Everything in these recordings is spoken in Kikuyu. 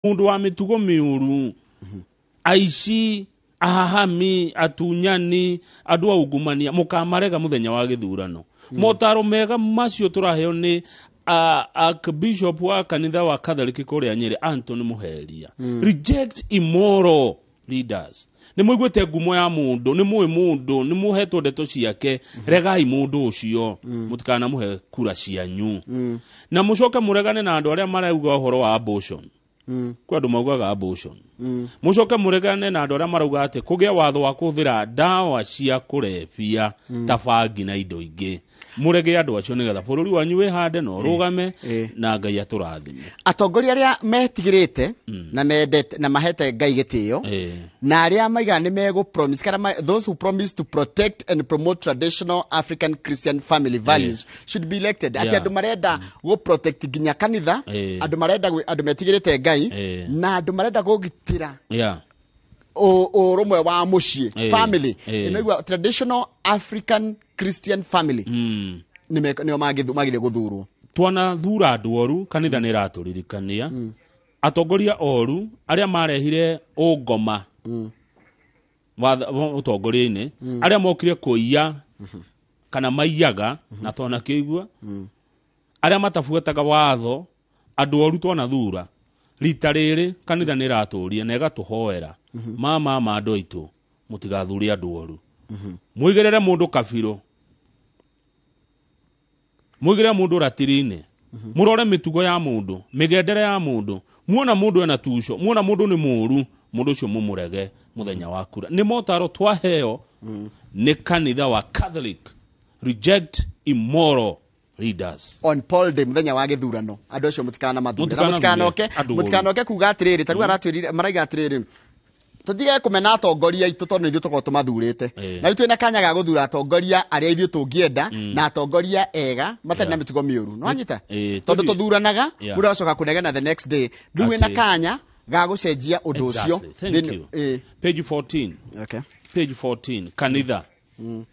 Mũndũ wa mĩtugo mĩũru, aici, ahahami, atunyani, andũ a ungumania, mũkamarega mũthenya wa gĩthurano. Motaro mega macio tũraheo nĩ Archbishop wa kanitha wa Catholic kũrĩa Nyĩrĩ, Anthony Mũheria. Reject immoral leaders. Nĩ mũiguĩte ngumo ya mũndũ, nĩ mũĩ mũndũ, nĩ mũhetwo ndeto ciake, regai mũndũ ũcio, mũtikanamũhe kura cianyu. Na mũcoke mũregane na andũ arĩa marauga ũhoro wa abortion. Kwĩ andũ maugaga abortion. Mũcoke mũregane na andũ arĩa marauga atĩ kũgĩe watho wa kũhũthĩra ndawa cia kũrebia ta bangi na indo ingĩ. Mũrege andũ acio nĩgetha bũrũri wanyu wĩhande na ũrũgame na Ngai atũrathime. Atongoria arĩa metigĩrĩte na mendete na mahete Ngai gĩtĩo na arĩa maigaga nĩ megũ promise kana those who promise to protect and promote traditional African Christian family values should be elected. Atĩ andũ marenda gũ protect nginya kanitha, andũ marenda andũ metigĩrĩte Ngai na andũ marenda kũgitĩra ũrũmwe wa mũciĩ, family. Ĩno igua traditional African Christian family nĩo magĩrĩire gũthurwo. Twanathura andũ oru, kanitha nĩ ĩratũririkania atongoria oru arĩa marehire ũngoma ũtongoria-inĩ, arĩa mokire kũiya kana maiyaga na twanakĩigua, arĩa matabuataga watho, andũ oru twanathura. Rita rĩrĩ kanitha nĩ ĩratũria na ĩgatũhoera, mama ma andũ aitũ, mũtigathure andũ oru, mũigĩrĩre mũndũ kabirũ, mũigĩrĩre mũndũ ratiri-inĩ, mũrore mĩtugo ya mũndũ, mĩgendere ya mũndũ. Muona mũndũ ena tuco, muona mũndũ nĩ mũru, mũndũ ũcio mũmũrege mũthenya wa kura. Nĩ motaro twaheo nĩ kanitha wa Catholic: reject immoral leaders. On poll day, mũthenya wa gĩthurano, andũ acio mũtikana mathure na Mũtikanathure mũtikanoke andũ oru. Mũtikanoke kuga atĩrĩrĩ, ta rĩu aratwĩrire, maraiga atĩrĩrĩ, tũtige kũmena atongoria aitũ tondũ nĩ ithuĩ tũkorwo tũmathurĩte. Na rĩu twĩna kanya ga gũthura atongoria arĩa ithuĩ tũngĩenda na atongoria ega matarĩ na mĩtugo mĩũru. No anyita tondũ tũthuranaga, mũndũ agacoka kũnegena the next day. Rĩu wĩna kanya ga gũcenjia ũndũ ũcio. Exactly. Thank you. Page 14. Page 14, kanitha,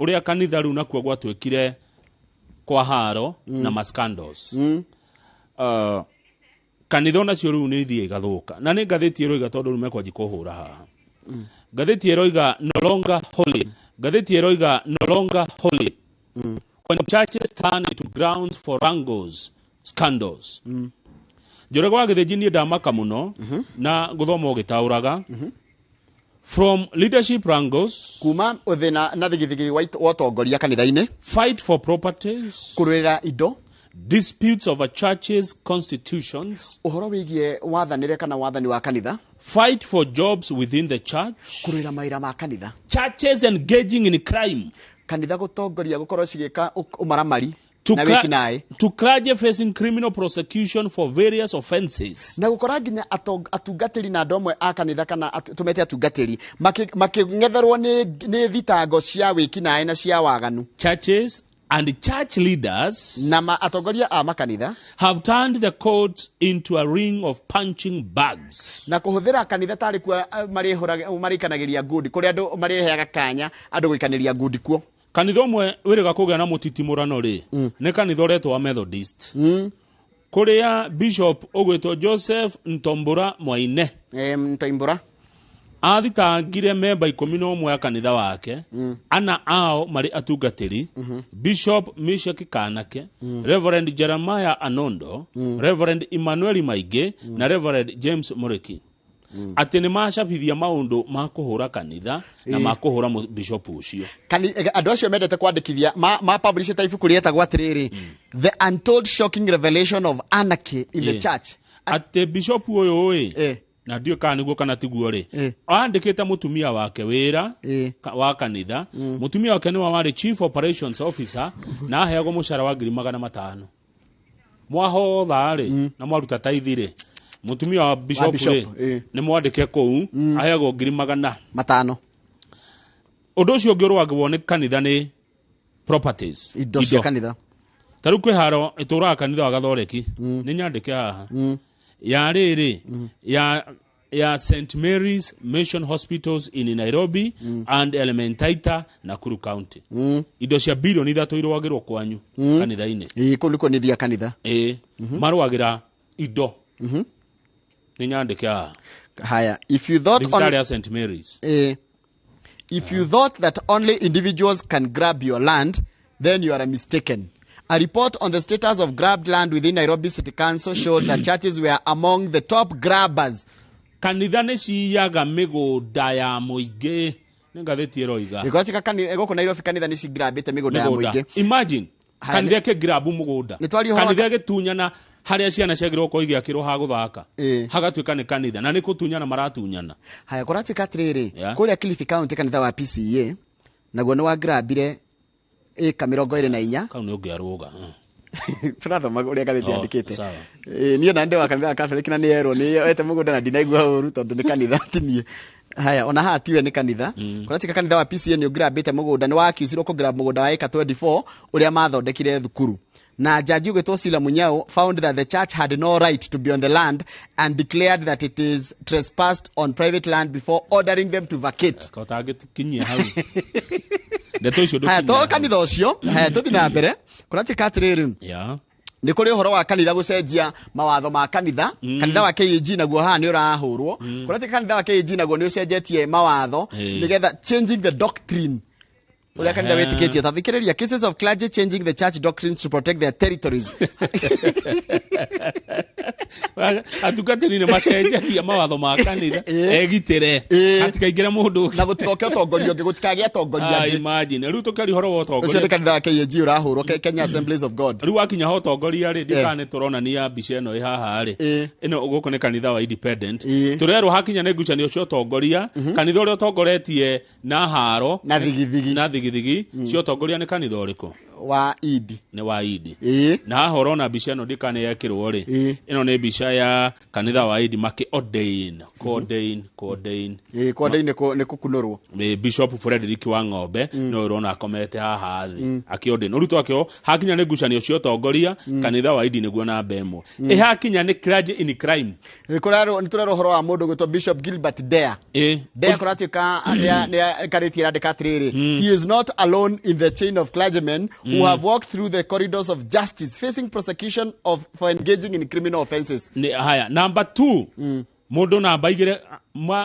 ũrĩa kanitha rĩu nakuo gwatuĩkire kwa haro na ma scandals. Kanitha onacio rĩu nĩ ithiĩ igathũka, na nĩ ngathĩti ĩroiga, tondũ rĩu mekwanji kũhũra haha, ngathĩti ĩroiga "No longer holy". Ngathĩti ĩroiga "No longer holy when churches turn into grounds for wrangles, scandals". Njorego wa Gĩthĩnji, niĩ ndamaka mũno na gũthoma ũgĩtaũraga from leadership wrangles, Kuma ũthĩna na thigithigi wa ũtongoria kanitha-inĩ, fight for properties, kũrũĩra indo, disputes over churches' constitutions, ũhoro wĩgiĩ wathanĩre kana wathani wa kanitha, fight for jobs within the church, kũrũĩra mawĩra ma kanitha, churches engaging in crime, kanitha gũtongoria gũkorwo cigĩka ũmaramari to, na wĩkinaĩ, to clergy facing criminal prosecution for various offenses. Na gũkora nginya atungatĩri na andũ amwe a kanitha kana tũmete atungatĩri makĩng'etherwo nĩ thitango cia wĩkinaĩ na cia waganu. Churches and church leaders Na atongoria a makanitha have turned the courts into a ring of punching bags. Na kũhũthĩra kanitha tarĩ kuo marĩikanagĩria ngundi, kũrĩa andũ marĩheaga kanya andũ gũikanĩria ngundi kuo. Kanitha ũmwe wĩrĩga kũgĩa na mũtitimũrano rĩ, nĩ kanitha ũretwo wa Methodist, kũrĩa bishop ũgwĩtwo Joseph Ntombura Mwaine Ntoimbũra athitangire memba 11 a kanitha wake, ana ao marĩ atungatĩri: Bishop Mishek Kanake, Reverend Jeremiah Anondo, Reverend Emmanuel Maingĩ na Reverend James Muriki, atĩ nĩ macabithia maũndũ ma kũhũra kanitha na ma kũhũra bishop ũcio. Andũ acio mendete kwandĩkithia ma publishĩte ibuku rĩetagwo atĩrĩrĩ, "The Untold Shocking Revelation of Anarchy in the Church". Atĩ bishop ũyũ ĩ, na ndiũĩ kana nĩguo kana tiguo rĩ, andĩkĩte mũtumia wake wĩra wa kanitha. Mũtumia wake nĩwe warĩ chief operations officer na aheagwo mũcara wa 500,000. Mwahotha rĩ na mwaruta taithi rĩ, mũtumia wa bishop bishop, rĩ, nĩ mwandĩke kũu aheagwo ngiri magana matano. Ũndũ ũcio ũngĩ ũrũagwo nĩ kanitha nĩ properties. Indo cia kanitha. Ta rĩu kwĩ haro ĩtũraga kanitha wa Gathoreki, nĩ nyandĩke haha, ya rĩrĩ ya St Mary's Mission Hospitals in Nairobi and Elementaita, Nakuru County. Indo cia 3 bilioni irũagĩrwo kwanyu kanitha-inĩ. Ĩĩ, kũu nĩkuo nĩthia kanitha. Ĩĩ, marũagĩra indo. Nĩ nyandĩke haha. Haya, if you thought on, Thibitarĩ ya St Mary's. If you thought that only individuals can grab your land, then you are mistaken. A report on the status of grabbed land within Nairobi City Council showed that churches were among the top grabbers. Kanitha nĩ ciiyaga mĩgũnda ya mũingĩ, nĩ ngathĩti ĩroiga. Gĩkorwo gũkũ Nairobi kanitha nĩ cigrabĩte mĩgũnda ya Mĩgũnda. mũingĩ. Imagine Haya, kanitha ĩkĩgrabu mũgũnda. Nĩ twaria ũhoro wa- Kanitha ĩgĩtunyana harĩa ciana ciagĩrĩirwo gũkorwo igĩakĩrwo ha gũthaka, hagatuĩka nĩ kanitha na nĩ kũtunyana maratunyana. Haya, kũratuĩka atĩrĩrĩ, kũrĩa Kilifi County kanitha wa PCEA naguo nĩ wagrabire ĩka 24. Kau nĩ ũngĩarũga. Tũrathoma ũrĩa ngathĩti Oh, yandĩkĩte. sawa. Niĩ na ndĩ wa kanitha wa Catholic na nĩ erwo nĩ ete mũgũnda na ndinaigua ũru tondũ nĩ kanitha ti niĩ. Haya, ona haha tiwe nĩ kanitha. Kũratuĩka kanitha wa PCEA nĩ ũgrabĩte mũgũnda, nĩ wakiucirwo kũgrab mũgũnda wa ĩka 24 ũrĩa mathondekire thukuru. Na jaji ũgwĩtwo Sila Munyao found that the church had no right to be on the land and declared that it is trespassed on private land before ordering them to vacate. Ka ũtangĩkinyia hau ndeto icio. Haya, to Ndũkinyia hau. kanitha ũcio. Haya, tũthiĩ na mbere. Kũratuĩka atĩrĩrĩ, nĩ kũrĩ ũhoro wa kanitha gũcenjia mawatho ma kanitha. Kanitha wa KAG naguo haha nĩ ũrahũrwo. Kũratuĩka kanitha wa KAG naguo nĩ ũcenjetie mawatho nĩgetha changing the doctrine ũrĩa kanitha wĩtĩkĩtie. Ta thikĩrĩria, cases of clergy changing the church doctrine to protect their territories. Atungatĩri nĩ macenjagia mawatho ma kanitha egitĩre hatikaingĩre mũndũ ũngĩ. Na gũtigoke ũtongoria ũngĩ, gũtikagĩe atongoria Ah, angĩ. imagine rĩu tũkĩaria ũhoro wa Ũcio nĩ ũtongoria. kanitha wa KAG ũrahũrwo, Kenya Assemblies of God. Rĩu wakinya ho ũtongoria rĩ, ndiũ kana nĩ tũronania mbica ĩno ĩ haha rĩ. Ĩno gũkũ nĩ kanitha wa Independent. Tũrerwo hakinya nĩ ngucanio cia ũtongoria, kanitha ũrĩa ũtongoretie na haro na thigithigi. Na thigithigi cia ũtongoria nĩ kanitha ũrĩkũ? Wa Idi. Nĩ wa Idi. Na haha ũrona mbica ĩno, ndikana yekĩrwo rĩ. Ĩno nĩ mbica ya kanitha wa Idi makĩ ordain, ordain, ordain. Kwanda-inĩ nĩ kũkunũrwo. Bishop Frederick wa Ng'ombe no ũrona akomete haha thĩ akĩordain. Rĩu twakĩo hakinya nĩ ngucanio cia ũtongoria, kanitha wa Idi nĩguo namba 1. Ĩ hakinya nĩ clergy in crime? Nĩ tũrerwo ũhoro wa mũndũ gwĩtwo Bishop Gilbert Dea. Dea kũratuĩka nĩ karĩti ĩrandĩka atĩrĩrĩ, he is not alone in the chain of clergymen who have walked through the corridors of justice facing prosecution of for engaging in criminal offenses. Nĩ haya, namba 2, mũndũ namba 2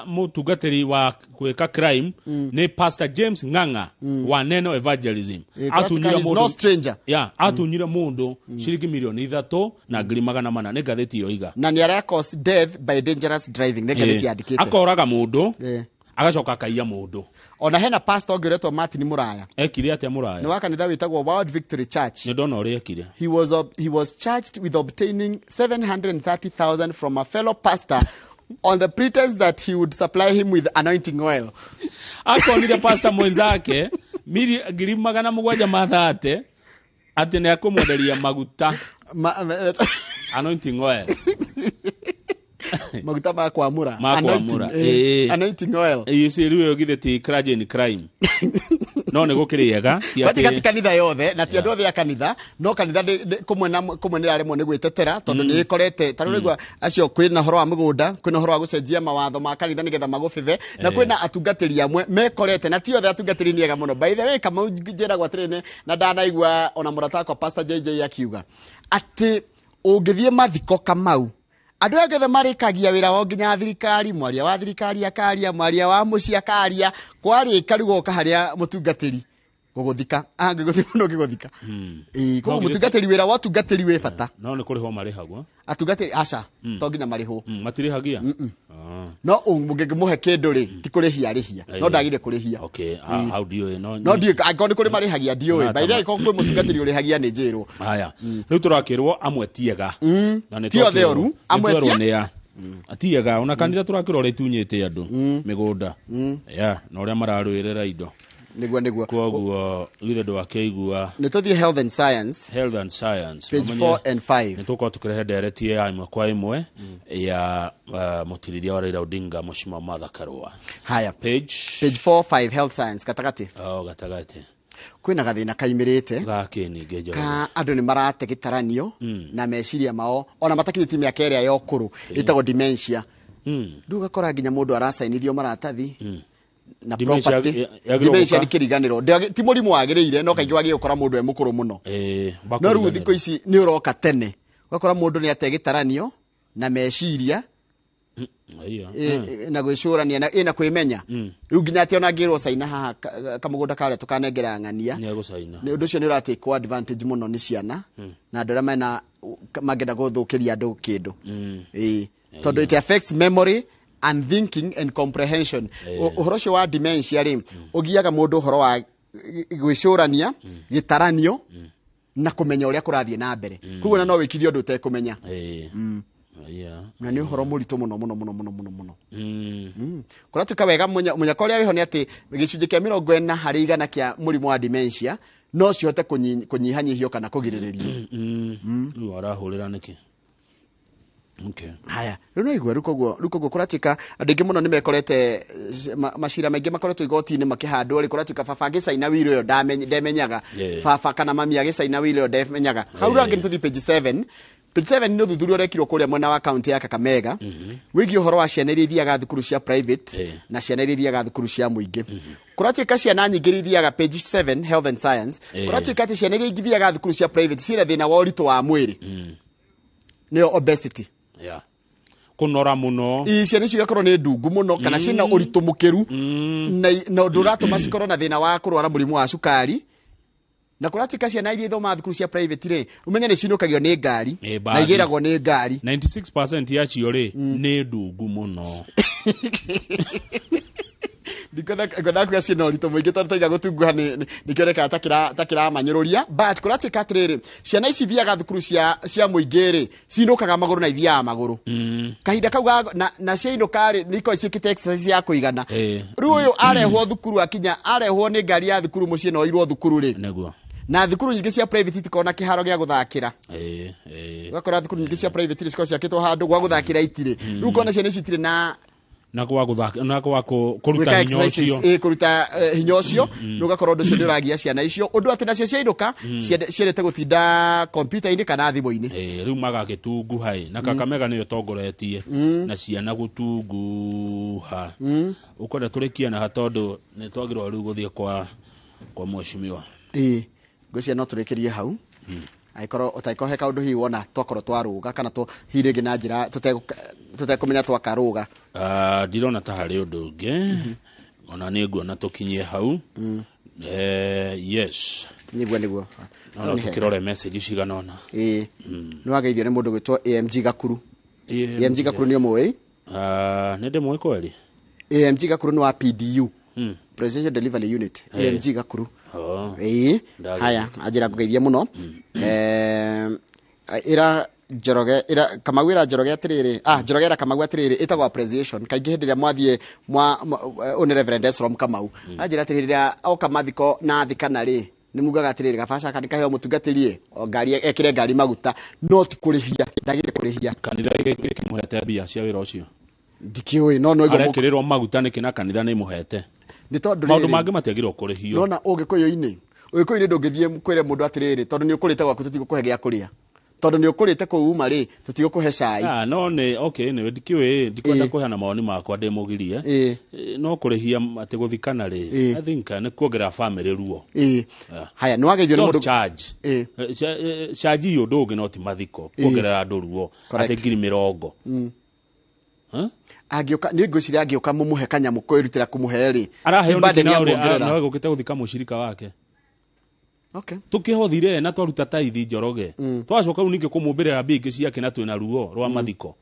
mũtungatĩri wa gwĩka crime nĩ Pastor James Ng'ang'a wa Neno Evangelism. Kũratuĩka he is no stranger. Ya, atunyire mũndũ ciringi 3,400,000, nĩ ngathĩti yoiga. Na nĩ ara cause death by dangerous driving, nĩ ngathĩti yandĩkĩte. Akoraga mũndũ, agacoka akaiya mũndũ. Ona hena pastor ũngĩ ũretwo Martin Muraya. Ekire atĩa Mũraya? Nĩ wa kanitha wĩtagwo World Victory Church. Nĩ ndona ũrĩa ekire. He was charged with obtaining 730,000 from a fellow pastor on the pretense that he would supply him with anointing oil. Akonire pastor mwenzake 730,000 atĩ nĩ akũmwenderia maguta. Anointing oil. Maguta ma kwamũra. Ma kwamũra, Anointing, anointing oil. Ici rĩu ĩyo githĩ ti clergy in crime? No nĩ gũkĩrĩ ega ti Bati atĩ- gati kanitha yothe na ti andũ othe a kanitha, no kanitha kũmwe na kũmwe nĩ aremwo nĩ gwĩtetera tondũ nĩ ĩkorete ta rĩu acio kwĩna ũhoro wa mũgũnda, kwĩna ũhoro wa gũcenjia mawatho ma kanitha nĩgetha magũbĩbe, na kwĩna atungatĩri amwe mekorete, na ti othe atungatĩri nĩ ega mũno. By the way, Kamau, njĩragwo atĩrĩrĩ, na ndanaigua ona mũrata wakwa Pastor JJ akiuga atĩ ũngĩthiĩ mathiko, Kamau, andũ aya othe marĩkagia wĩra wao, nginya thirikari, mwaria wa thirikari akaria, mwaria wa mũciĩ akaria, kwarĩka rĩu goka harĩa mũtungatĩri gũgũthika, angĩgũthika mũndũ ũngĩgũthika. Ĩĩ, koguo mũtungatĩri, wĩra wa ũtungatĩri wĩ bata. No nĩ kũrĩhwo marĩhagwo. Atungatĩri aca, to nginya marĩhwo. Matirĩhagia. Ah, No mũngĩmũhe kĩndũ rĩ, ti kũrĩhia arĩhia, no ndagire kũrĩhia. Okay, hau ndiũĩ no. No ndiũĩ angĩkorwo nĩ kũrĩ marĩhagia, ndiũĩ. Na By the way, angĩkorwo kwĩ mũtungatĩri ũrĩhagia, nĩ njĩrwo. Haya, rĩu tũrakĩrwo amwe tiega. Na nĩ Ti othe twakĩrwo- oru, nĩ amwe twerwo nĩ a tiega, ona kanitha tũrakĩrwo ũrĩa itunyĩte andũ mĩgũnda ya na ũrĩa mararũĩrĩra indo. Nĩguo. Koguo githĩ ndwakĩigua? Nĩ tũthiĩ Health and Science. Health and Science. Page Ũmenye- 4 and 5. Nĩ tũkorwo tũkĩrehe ndereti ya ĩmwe kwa ĩmwe ya mũtirithia wa Raila Odinga, Mheshimiwa Martha Karua. Haya. Page? Page 4 5, Health Science, gatagatĩ. O gatagatĩ. Kwĩna gathĩna kaimĩrĩte. Gakĩ ningĩ, Njoroge? Ka andũ nĩ marate gĩtaranio na meciria mao ona matakinyĩtie mĩaka ĩrĩa ya ũkũrũ, ĩtagwo dementia. Rĩu ũgakora nginya mũndũ aracainithio maratathi na Dementia property. yagĩrĩirwo Dementia gũka- nĩ kĩriganĩro. Ti mũrimũ wagĩrĩire, no kaingĩ wagĩrĩire gũkora mũndũ e mũkũrũ mũno. No rĩu thikũ ici nĩ ũroka tene, ũgakora mũndũ nĩ ate gĩtaranio na meciria. Aiya. Na gwĩcũrania na ĩ na kwĩmenya. Rĩu nginya atĩ ona ngĩrwo caina haha kamũgũnda karĩa tũkanengera ng'ania, nĩ egũcaina. Nĩ ũndũ ũcio nĩ ũratakwo advantage mũno nĩ ciana na andũ arĩa mena mangĩenda gũthũkĩria andũ kĩndũ. Ĩĩ, tondũ it affects memory and thinking and comprehension. Ũhoro ũcio wa dementia rĩ, ũgiaga mũndũ ũhoro wa gwĩcũrania, gĩtaranio na kũmenya ũrĩa kũrathiĩ na mbere. Koguo na no wĩkithie ũndũ ũtekũmenya. Aiya. Na nĩ ũhoro mũritũ mũno mũno mũno mũno mũno mũno. Kũratuĩka wega mũnyaka ũrĩa wĩho nĩ atĩ gĩcunjĩ kĩa 40% kĩa mũrimũ wa dementia no cihote kũnyihanyihio kana kũgirĩrĩrio. Rĩu arahũrĩra nĩkĩ? Okay. Haya, rĩu no igua rĩu koguo kũratuĩka andũ aingĩ mũno nĩ mekorete macira maingĩ makoretwo igoti-inĩ makĩhandwo rĩ. Kũratuĩka baba agĩcaina will ĩyo ndemenyaga. Baba kana mami agĩcaina will ĩyo ndemenyaga. Hau rangĩ nĩ tũthiĩ page 7. Page 7 nĩ ũthuthuria ũrekirwo kũrĩa mwena wa kaunti ya Kakamega wĩgiĩ ũhoro wa ciana iria ithiaga thukuru cia private na ciana iria ithiaga thukuru cia mũingĩ. Kũratuĩka ciana nyingĩ iria ithiaga, page 7, health and science, kũratuĩka atĩ ciana iria ithiaga thukuru cia private ciĩna thĩna wa ũritũ wa mwĩrĩ, nĩyo obesity. Yeah. Kũnora mũno. Ii, ciana icio igakorwo nĩ ndungu mũno kana ciĩna ũritũ mũkĩru na ũndũ ũratũma cikorwo na thĩna wa kũrwara mũrimũ wa cukari. Na kũratuĩka ciana iria ithomaga thukuru cia private rĩ, ũmenye nĩ cinũkagio nĩ ngari Ĩ, na bathi. igĩragwo nĩ ngari. 96% yacio rĩ nĩ ndungu mũno. Ndikwenda ngwenda kuga ciĩna ũritũ mũingĩ tondũ taiga gũtunguha nĩ kĩonekaga ta kĩramanyũrũria, but kũratuĩka atĩrĩrĩ, ciana ici ithiaga thukuru cia mũingĩ rĩ, cinũkaga magũrũ na ithiaga magũrũ kahinda kau na ciainũka rĩ, nĩ ikoragwo ciĩkĩte exercise ya kũigana. Rĩu ũyũ arehwo thukuru, akinya arehwo nĩ ngari ya thukuru mũciĩ na oirwo thukuru rĩ, na thukuru nyingĩ cia private itikoragwo na kĩharo gĩa gũthakĩra. Ĩ, ĩ. Ũgakora thukuru nyingĩ cia private rĩ, cikoragwo ciakĩtwo handũ gwa gũthakĩra itirĩ. Rĩu ũkona ciana ici itirĩ na na kwa gũthaka na kwa kũruta gwĩka hinya exercises, ũcio. Kũruta hinya ũcio. Rĩu ũgakorwo ũndũ ũcio nĩ ũragia ciana icio, ũndũ atĩ nacio ciainũka ciendete gũtinda kompiuta-inĩ kana thimũ-inĩ. Ĩ, rĩu magagĩtunguha ĩ, na Kakamega nĩyo tongoretie na ciana gũtunguha. Ũkwenda tũrĩkie na ha, tondũ nĩ twagĩrĩirwo rĩu gũthiĩ kwa mheshimiwa? Ĩĩ, ngwĩciria no tũrĩkĩrie hau, angĩkorwo ũtangĩkorwo he kaũndũ hihi wona twakorwo twarũga kana hihi rĩngĩ na njĩra tũtekũmenya twakarũga. Ah, ndirona ta harĩ ũndũ ũngĩ ona nĩ nguona tũkinyie hau. Yes. Nĩguo. No tũkĩrore message cigana ũna. Ĩĩ, nĩ wageithio nĩ mũndũ gwĩtwo AMG Gakuru. AMG Gakuru nĩ ũmũĩ? Ah, nĩ ndĩmũĩ kweri. AMG Gakuru nĩ wa PDU, Presidential Delivery Unit. AMG Gakuru. Oh. Ĩĩ. Ndagĩrĩire. Haya, anjĩra ngũgeithie mũno. Ĩra Njoroge, ĩra Kamau, ĩra Njoroge atĩrĩrĩ, Njoroge ĩra Kamau atĩrĩrĩ, ĩtagwo appreciation. Kaingĩ hĩndĩ ĩrĩa mwathiĩ ũyũ nĩ Reverend Esrom Kamau, anjĩra atĩrĩrĩ, rĩrĩa oka mathiko na athikana rĩ, nĩ mugaga atĩrĩrĩ, gabaca aka nĩkaheo mũtungatĩri o ngari, ekĩre ngari maguta, no ti kũrĩhia, ndagĩrĩire kũrĩhia. Kanitha ĩkĩmũhete mbia cia wĩra ũcio? Ndikĩũĩ, no igua Arekĩrĩrwo maguta nĩkĩ na kanitha nĩ ĩmũhete? Nĩ tondũ Maũndũ rĩrĩ, mangĩ matiagĩrĩirwo kũrĩhio. Nona ũgĩkũyũ-inĩ ndũngĩthiĩ kwĩre mũndũ atĩrĩrĩ, tondũ nĩ ũkũrĩte gwaku tũtigũkũhe gĩa kũrĩa, tondũ nĩ ũkũrĩte kũu uma rĩ, tũtigũkũhe cai. Ah, no nĩ okay, nĩ ndikĩũĩ, ndikwenda kũheana mawoni makwa ndĩmũgirie. No kũrĩhia atĩ gũthikana rĩ, I think nĩ kuongerera family ruo. Ĩĩ, haya, nĩ wageithio nĩ Don't mũndũ charge. Charge ũndũ ũngĩ, no ti mathiko kuongerera andũ ruo. Correct. Atĩ 20,000. Huh? Angĩũka, nĩ ngwĩciria angĩũka mũmũhe kanyamũ kwĩrutĩra kũmũhe rĩ, Araheo ti burden nĩkĩ na ya ũrĩa muongerera. nawe gũkĩte gũthika mũcirika wake? Okay. Tũkĩhothire na twaruta taithi, Njoroge, twacoka rĩu ningĩ kũmũmbĩrĩra mbia ingĩ ciake na twĩna ruo rwa mathiko.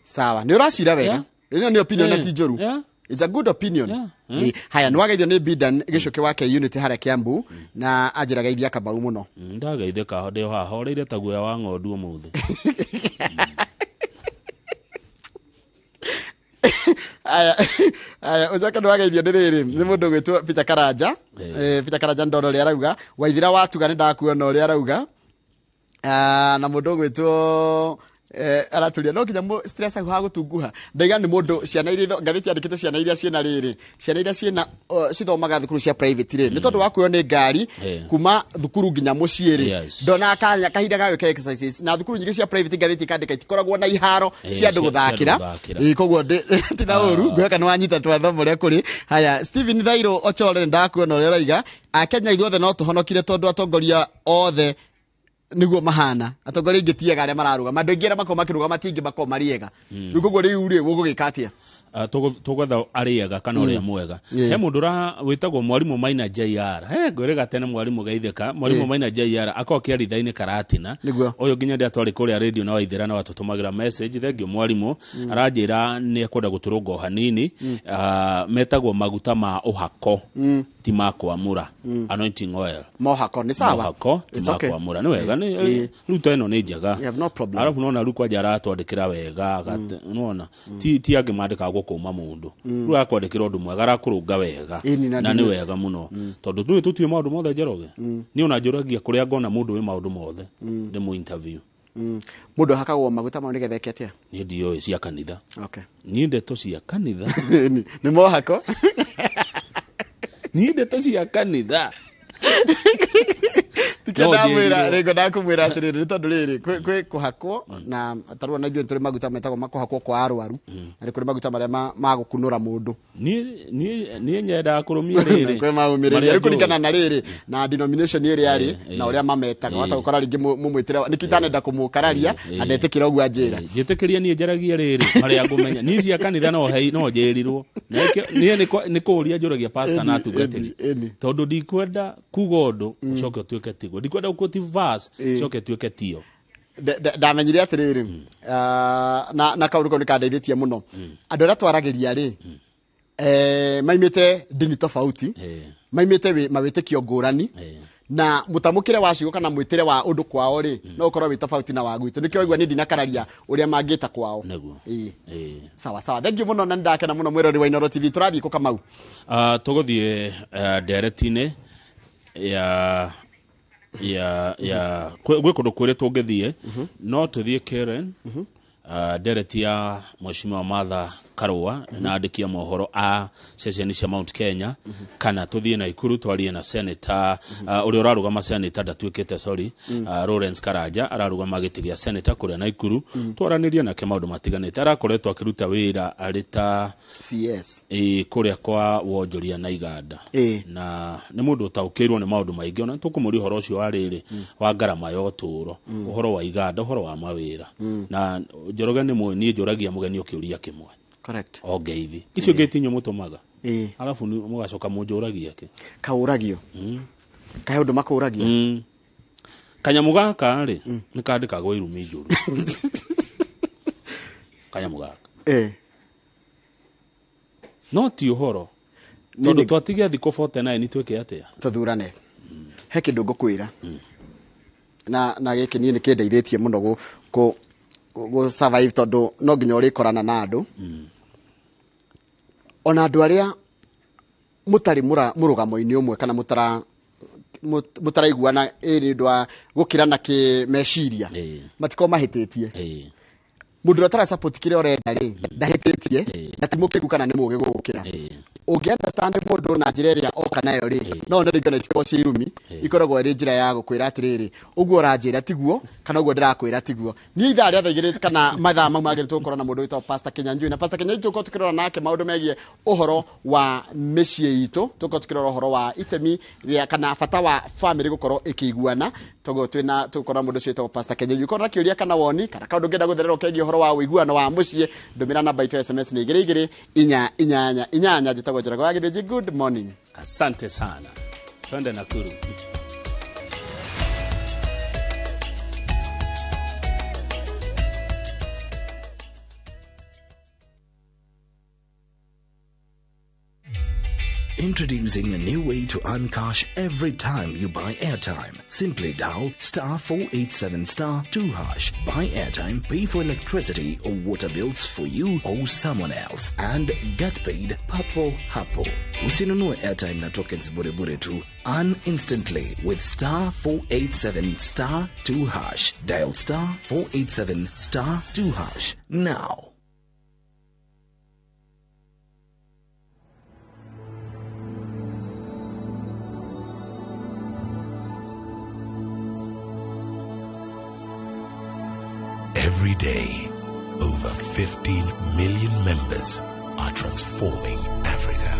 Sawa, nĩ ũracira wega. Ĩno nĩ opinion na ti njũru. It's a good opinion. Ĩĩ. Haya, nĩ wageithio nĩ Bidan Gĩcũkĩ wake unit harĩa Kiambu na anjĩra geithia Kamau mũno. Ndageithĩka, ndĩ haha horeire ta guoya wa ng'ondu ũmũthĩ. Aya, aya, ũcoke nĩ wageithio nĩ rĩrĩ, nĩ mũndũ ũgwĩtwo Peter Karanja. Peter Karanja, ndona ũrĩa arauga, Waithira watuga nĩ ndakuona ũrĩa arauga. Ah, na mũndũ ũgwĩtwo araturia no nginya stress hau ha gũtunguha. Ndaiga nĩ mũndũ ciana iria ngathĩti yandĩkĩte ciana iria ciĩna rĩrĩ, ciana iria ciĩna cithomaga thukuru cia private rĩ, nĩ tondũ wa kuoywo nĩ ngari kuma thukuru nginya mũciĩ rĩ, ndonaga kanya kahinda ga gwĩka exercises. Na thukuru nyingĩ cia private, ngathĩti ikandĩka, itikoragwo na iharo cia andũ cia gũthakĩra. andũ gũthakĩra. Ĩĩ, koguo tina ũru ngwĩhoka nĩ wanyita twathoma ũrĩa kũrĩ. Haya, Stephen Thairũ Ochore, nĩ ndakuona ũrĩa ũraiga, Akenya ithuothe no tũhonokire tondũ atongoria othe Niguo mahana atongoria aingĩ ti ega arĩa mararũgama andũ aingĩ arĩa makoragwo makĩrũgama ti aingĩ makoragwo marĩ ega rĩu koguo rĩu rĩ ũgũgĩka atĩa? Tũgwetha arĩega kana ũrĩa mwega. He mũndũ wĩtagwo Mwarimũ Maina JR, he ngwĩrĩga tene Mwarimũ geithĩka Mwarimũ Maina JR akorwo kĩaritha-inĩ Karatina. Ũyũ nginya rĩrĩa twarĩ kũrĩa radio na Waithera na watũtũmagĩra message, thengiũ Mwarimũ. Aranjĩra nĩ ekwenda gũtũrũnga o hanini. Metagwo maguta ma ũhako, ti ma kwamũra, anointing oil. Mohako nĩ sawa. Mohako ti It's ma okay. kwamũra, nĩ wega, nĩ rĩu ta ĩno nĩ njega. We have no problem. Arabu nona rĩu kwanja aratwandĩkĩra wega, nona ti angĩ mandĩkaga gũkũma mũndũ, rĩu arakwandĩkĩra ũndũ mwega, arakũrũnga wega. Ĩni, na na nĩ wega mũno tondũ nĩ tũtiũĩ maũndũ mothe. Njoroge, niĩ ona njũragia kũrĩa ngona mũndũ wĩ maũndũ mothe ndĩmũ interview. Mũndũ ahakagwo maguta mau nĩgetha eke atĩa? Niĩ ndiũĩ cia kanitha. Okay. Niĩ ndeto cia kanitha. Nĩ mohako. Niĩ ndeto cia kanitha. Tikio No ndamwĩra njĩrirwo. Rĩngĩ ndakũmwĩra atĩrĩrĩ, nĩ tondũ rĩrĩ kwĩ kũhakwo na tarĩu ona ithuĩ nĩ tũrĩ maguta metagwo makũhakwo kwa arwaru, na nĩ kũrĩ maguta marĩa ma gũkunũra mũndũ. Niĩ nyendaga kũrũmia rĩrĩ kwĩ maumĩrĩria marĩa rĩu kũringana njũĩ. Na rĩrĩ na denomination ĩrĩa arĩ na ũrĩa mametaga, wahota gũkora rĩngĩ mũmwĩtĩre nĩkĩo itanenda kũmũkararia na ndetĩkĩra ũguo anjĩra. Njĩtĩkĩria niĩ njaragia rĩrĩ marĩa ngũmenya, niĩ cia kanitha no hei no njĩrirwo. Na niĩ nĩ kũũria njũragia pastor na atungatĩri, tondũ ndikwenda kuga ũndũ ũcoke ũtuĩke tiguo, ndikwenda gũquote verse ũcoke ũtuĩke tio. Ndamenyire atĩrĩrĩ, na kaũndũ kau nĩ kandeithĩtie mũno, andũ arĩa twaragĩria rĩ, maimĩte ndini tofauti, maimĩte mawĩtĩkio ngũrani, na mũtamũkĩre wa ciugo kana mwĩtĩre wa ũndũ kwao rĩ, no ũkorwo wĩ tofauti na wa gwitũ. Nĩkĩo waigua nĩ ndinakararia ũrĩa mangĩta kwao. Nĩguo. Ĩĩ. Sawa sawa, thank you mũno na nĩndakena mũno. Mwĩrori wa Inooro TV, tũrathiĩ kũ, Kamau? Tũgũthiĩ ndereti-inĩ ya gwĩ kũndũ kwĩrĩ tũngĩthiĩ, no tũthiĩ Karen, ndereti ya Mheshimiwa Martha Karũa na andĩki a mohoro a ceceni cia Mount Kenya, kana tũthiĩ Naikuru twarie na senator ũrĩa ũrarũgama, senator ndatuĩkĩte, sorry, Lawrence Karanja ararũgama gĩtĩ gĩa senator kũrĩa Naikuru, twaranĩrie nake maũndũ matiganĩte. Arakoretwo akĩruta wĩra arĩ ta CS. Ĩ, kũrĩa kwa wonjoria na iganda, na nĩ mũndũ ũtaũkĩirwo nĩ maũndũ maingĩ. Ona tũkũmũria ũhoro ũcio wa rĩrĩ wa ngarama ya ũtũũro, ũhoro wa iganda, ũhoro wa mawĩra. Na Njoroge, nĩ mũĩ niĩ njũragia mũgeni o kĩũria kĩmwe. Correct. O ngeithi icio ingĩ itinyu mũtũmaga, arabu mũgacoka mũnjũragia kĩ? Kaũragio kahe ũndũ makũragia. Kanyamũ gaka rĩ, nĩ kandĩkagwo irumi njũru, kanyamũ gaka. No ti ũhoro tondũ twatigia thikũ 49 twĩke atĩa? Tũthurane. He kĩndũ ngũkwĩra na gĩkĩ niĩ nĩ kĩndeithĩtie mũno gũ survive, tondũ no nginya ũrĩkorana na andũ, ona andũ arĩa mũtarĩ mũrũgamo-inĩ ũmwe kana mũtaraiguana ĩ nĩ ũndũ wa gũkĩrana kĩ meciria, matikorwo mahĩtĩtie. Mũndũ ũrĩa ũtara support kĩrĩa ũrenda rĩ, ndahĩtĩtie na ti mũkĩgu kana nĩ mũũgĩ gũgũkĩra. Ũngĩ understand mũndũ na njĩra ĩrĩa oka nayo rĩ, no one rĩngĩ ona itikoragwo ciĩ irumi, ikoragwo ĩrĩ njĩra ya gũkwĩra atĩrĩrĩ, ũguo ũranjĩra tiguo kana ũguo ndĩrakwĩra tiguo. Niĩ ithaa rĩa 2:00 kana mathaa mau magĩrĩ tũgũkorwo na mũndũ wĩtagwo Pastor Kinyanjui, na Pastor Kinyanjui tũgũkorwo tũkĩrora nake maũndũ megiĩ ũhoro wa mĩciĩ itũ, tũgũkorwo tũkĩrora ũhoro wa itemi rĩa kana bata wa family gũkorwo ĩkĩiguana. Toguo twĩna tũgũkorwo na mũndũ ũcio wĩtagwo Pastor Kinyanjui. Ũkorwo na kĩũria kana woni kana kaũndũ ũngĩenda gũtherera kegiĩ ũhoro wa ũiguano wa mũciĩ, ndũmĩra namba itũ ya SMS nĩ 2288. Njĩtagwo Njoroge wa Gĩthĩnji. Good morning. Asante sana, twende Nakuru. Introducing a new way to earn cash every time you buy airtime. Simply dial star 487 star 2 hash. Buy airtime, pay for electricity or water bills for you or someone else, and get paid papo hapo. Usinunue airtime na tokens bure bure tu. Earn instantly with star 487 star 2 hash. Dial star 487 star 2 hash now. Every day, over 15 million members are transforming Africa.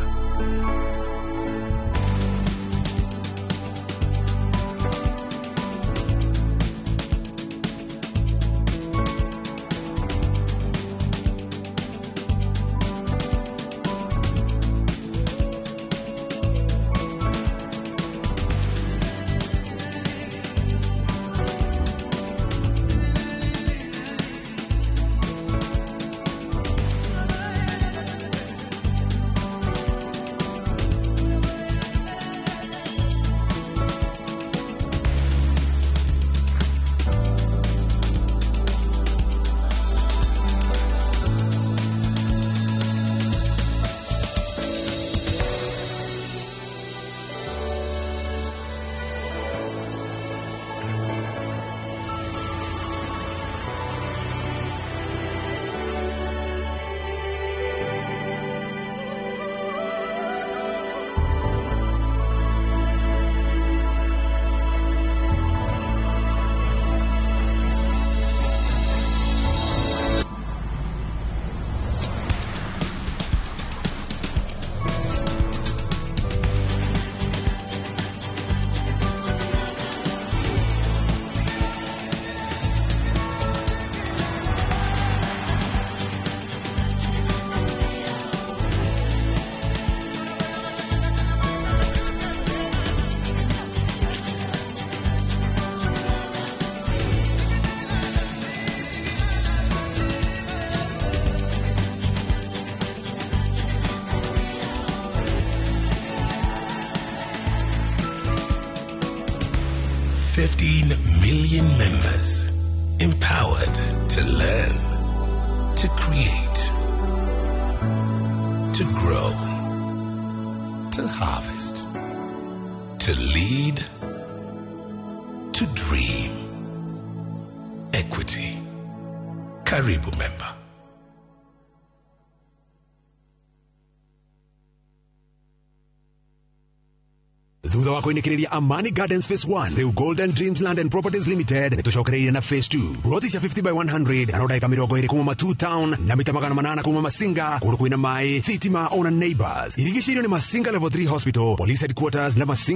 million members empowered to learn, to create, to grow, to harvest, to lead, to dream. Equity. Karibu member. Thutha wa kuinĩkĩrĩria Amani Gardens Phase 1, rĩu Golden Dreams Land and Properties Limited nĩ tũcokereirie na Phase 2, roti cia 50 by 100 na ndagĩka 20 kuma Matu Town na mita 800 kuma Masinga, kũndũ kwĩna maĩ, thitima ona neighbors. Irigicĩirio nĩ Masinga Level 3 Hospital, Police Headquarters na Masinga.